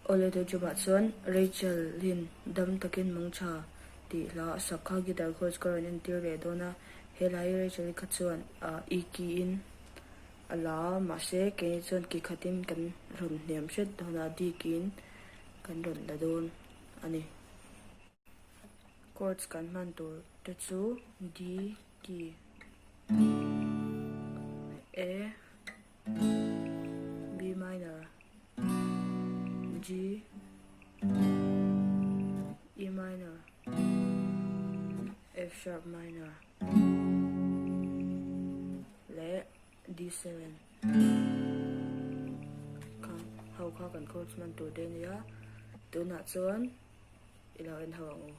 Awle Dawjumah chuan Rachel in dam takin mangtha tih hla a sak kha guitar chords ka rawn entir leh dawn a, he hla hi Rachel i kha chuan e key in a la a, mahse keini chuan key khatin kan rawn hniam hret dawn a, D key in kan rawn la dawn a ni. Chords kan hman tur te chu D key, A, B minor, G, E minor, F sharp minor leh D7 kha ho kha kan chords hman tur te a nia tunah chuan i lo en ho ang u.